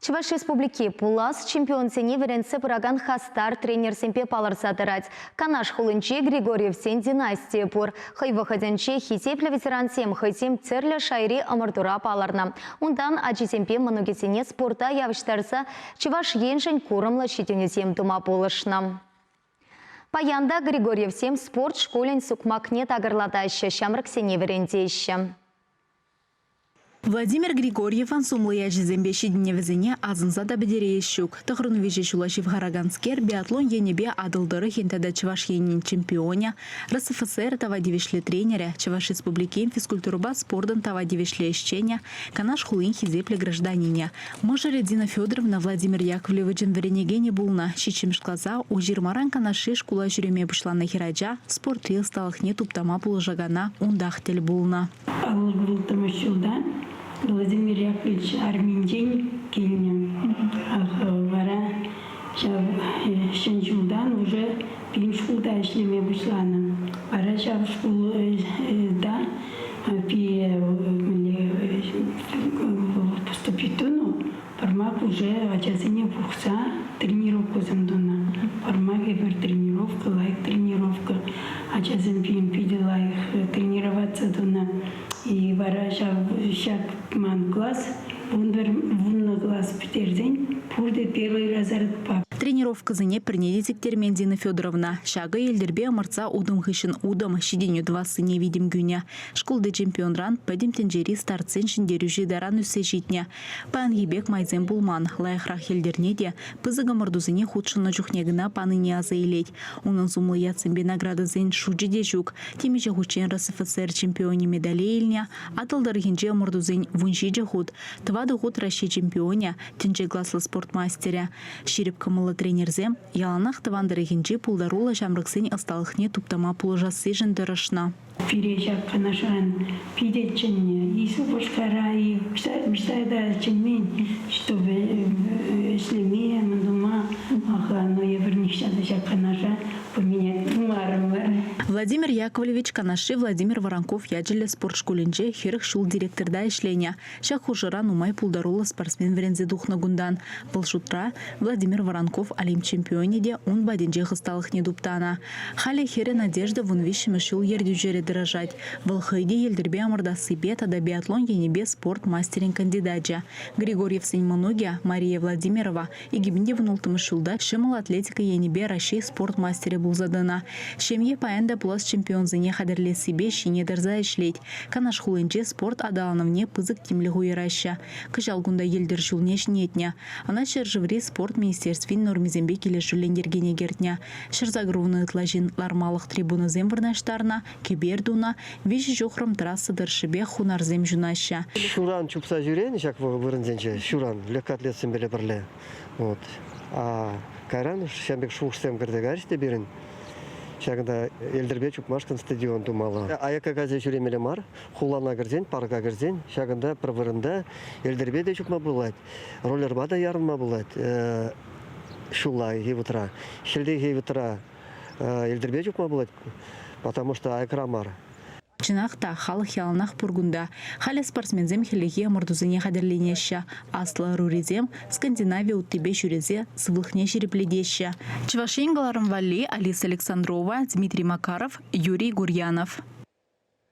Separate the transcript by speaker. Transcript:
Speaker 1: Чӑваш Республики пулас чемпионсене вӗрентсе пыракан хастар тренерсемпе палӑрса тӑрать. Канаш хулинче Григорьевсен династийӗ пур. Хӑй вӑхӑтӗнче хисеплӗ ветерансем хӑйсем тӗрлӗ шайри ӑмӑртура палӑрнӑ. Унтан ачисемпе мӑнукӗсене спорта явӑҫтарса Чӑваш Еншӗн курӑмлӑ ҫитӗнӳсем тума пулӑшнӑ. Паян та Григорьевсем спорт шкулӗн сукмакне такӑрлатаҫҫӗ, ҫамрӑксене вӗрентеҫҫӗ.
Speaker 2: Владимир Григорьевӑн сумлӑ ячӗсемпе ҫитӗнӗвӗсене асӑнса та пӗтереес ҫук. Тӑхӑрӑн виҫӗ ҫула ҫывхараканскер биатлон енӗпе Атӑл тӑрӑхӗн тата Чӑваш Енӗн чемпионӗ, РСФСР тава тивӗҫлӗ тренерӗ, Чӑваш Республикин физкультурӑпа спортӑн тава тивӗҫлӗ ӗҫченӗ, Канаш хулин хисеплӗ гражданинӗ. Мӑшӑрӗ Дина Федоровна Владимир Яковлевичӑн вӗренекенӗ пулнӑ. Ҫиччӗмӗш класа Уҫырмаран Канашри шкула ҫӳреме пуҫланӑ хӗрача спортри ӑсталӑхне туптама пулӑшакана унтах тӗл пулнӑ.
Speaker 3: Улттӑмӗш ҫулта Владимир Яковлевич арминчен килнӗ. Вара ҫав ҫӗн ҫултан уже пирӗн шкулта ӗҫлеме пуҫланӑ. Вара ҫав шкулта пире поступить тунӑ. Пӗрмак уже ачасене пухса тренировкӑсем тунӑ. Пӗрмак эпир тренировка, лайӑх тренировка. Ачасем пирӗн питӗ лайӑх тренироваться тунӑ. И вара ҫав ҫак ман класс 11 класс пӗтерсен пурте первый разрядпа.
Speaker 2: Тренировкӑсене пӗрне те сиктермен Дина Федоровна. Ҫакӑ йӗлтӗрпе ӑмӑртса утӑм хыҫҫӑн утӑм ҫитӗнӳ тӑвассине витӗм кӳнӗ. Шкулти чемпионран пӗтӗм тӗнчери стартсен ҫӗнтерӳҫи таран ӳссе ҫитнӗ. Паянхи пек майсем пулман. Лайӑхрах йӗлтӗрне те пысӑк ӑмӑртусене хутшӑннӑ чухне кӑна панине аса илет. Унӑн сумлӑ ятсемпе наградӑсен шучӗ те ҫук. Темиҫе хутчен РСФСР чемпионӗ медале илнӗ, Атӑл тӑрӑхӗнчи ӑмӑртусен 17 хут, тӑватӑ хут Раҫҫей чемпионӗ, тӗнче класлӑ спорт мастерӗ. Ҫирӗп кӑмӑллӑ тренерсем яланах тӑван тӑрӑхӗнчи пултаруллӑ ҫамрӑксен ӑсталӑхне туптама пулӑшассишӗн тӑрӑшнӑ.
Speaker 3: Пире ҫак Канашран питӗ чӗннӗ. И Шупашкара, и ӑҫта та чӗнмен, чтобы ӗҫлеме, мӗн тума. Но эпир нихҫан та ҫак Канаша поменять тумарӑмӑр.
Speaker 2: Владимир Яковлевич Канашри Владимир Воронков ячӗллӗ спорт шкулӗнче 40 ҫул директорта ӗҫленӗ. Ҫак хушӑра нумай пултаруллӑ спортсмен вӗренсе тухнӑ кунтан. Вӑл шутра Владимир Воронков Олимп чемпионӗ те ун патӗнчех ӑсталӑхне туптанӑ. Халӗ хӗрӗ Надежда 13-мӗш ҫул ертӳҫӗре тӑрӑшать. Вӑл хӑй те йӗлтӗрпе ӑмӑртассипе тата биатлон енӗпе спорт мастерӗн кандидачӗ. Григорьевсен мӑнукӗ Мария Владимирова 2016 ҫулта ҫӑмӑл атлетика енӗпе Раҫҫей спорт мастерӗ пулса тӑнӑ. Ҫемье паян та пулас чемпионсене хатӗрлессипе ҫине тӑрса ӗҫлет. Канаш хулинче спорт аталанӑвне пысӑк тимлӗх уйӑраҫҫӗ. Кӑҫал кунта йӗлтӗр ҫулне ҫӗнетнӗ. Ӑна ҫӗршыври спорт министерствин нормисемпе килӗшӳллӗн йӗркене кӗртнӗ. 180 ытла ҫын лармалӑх трибунӑсем вырнаҫтарнӑ, кӗпер тунӑ, виҫӗ ҫухрӑм трасса тӑршшӗпех хунарсем ҫунаҫҫӗ.
Speaker 4: Ҫуран чупса ҫӳренӗ ҫак вырӑнсенче, ҫуран легкоатлетсемпе пӗрле. Вот. А кайран ҫавӑн пек шухӑшсем кӗрсе кайрӗҫ те пирӗн. Ҫакӑнта йӗлтӗрпе чупмашкӑн стадион тумалла. Аякка кайса ҫӳремелле мар. Хулана кӗрсен, парка кӗрсен ҫакӑнта пӗр вырӑнта йӗлтӗрпе те чупма пулать, роллерпа та ярӑнма пулать. Ҫуллахи вӑхӑтра, хӗллехи вӑхӑтра йӗлтӗрпе чупма пулать, потому что аякра мар.
Speaker 2: Чӑнах та, халӑх яланах пур кунта. Халӗ спортсменсем хӗллехи ӑмӑртусене хатӗрленеҫҫӗ. Аслӑ ӑрурисем Скандинави уттипе ҫӳресе сывлӑхне ҫирӗплетеҫҫӗ. Чӑваш Ен кӑларӑм валли Алиса Александрова, Дмитрий Макаров, Юрий Гурьянов.